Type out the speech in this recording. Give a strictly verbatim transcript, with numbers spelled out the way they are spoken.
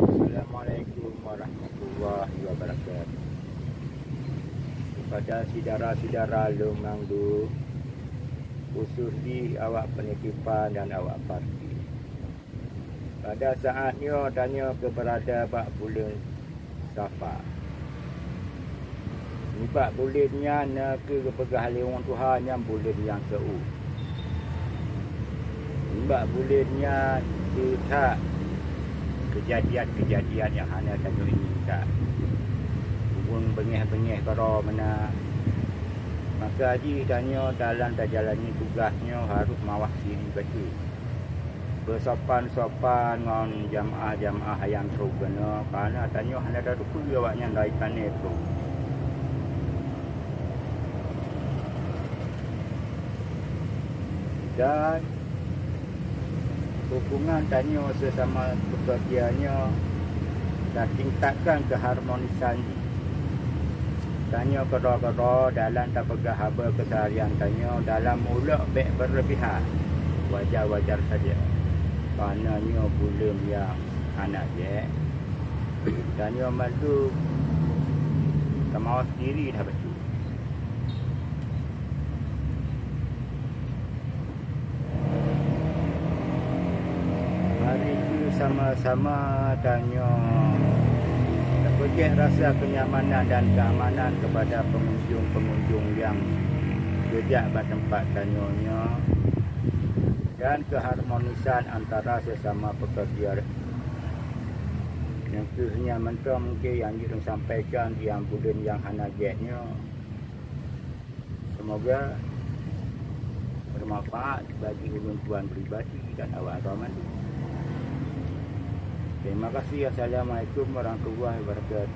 Assalamualaikum warahmatullahi wabarakatuh. Kepada syedara-syedara lôn mandum, khusus jih awak peunitipan dan awak parkir. Pada saát nyoe tanyoe keubeurada bak buleuen Safar. Nibak buleuen nyan na keuh geupeugah lé ureuëng tuha nyan buleuen nyang seu. Nibak buleuen nyan teuthak keujadian-keujadian nyang hana tanyoe inginkan. Ureuëng beungéh-beungéh keudroe meunan. Maka jih tanyoe dalam tajalani tugaih nyoe harôh mawas diri bacut. Beusopan-sopan ngon jamaah-jamaah nyang trok keunoe, kareuna tanyoe hana tateupeue awaknyan dari pané trok. Dan hubungan tanyoe seusama peukeurja nyoe tatingkatkan keuharmonisan jih. Tanyoe keudroe-keudroe dalam tapeugah haba keuseharian tanyoe dalam ulok bék beureulebihan, wajar-wajar saja. Kareuna nyoe buleuen nyang hana jeuet, tanyoe mandum tamawas diri dah bacut. Mari keu sama-sama tanyoe tapeujeuet rasa keunyamanan dan keuamanan keupada peungunjung-peungunjung nyang geujak bak teumpat tanyoe nyoe, dan keuharmonisan antara seusama peukeurja. Nyang keuh nyan mantong mungken nyang jeuet lôn sampaikan di buleuen nyang hana jeuet nyoe. Semoga bermanfaat bagi ulôn tuan pribadi dan awak mandum. Terima kasih. Assalamualaikum warahmatullahi wabarakatuh.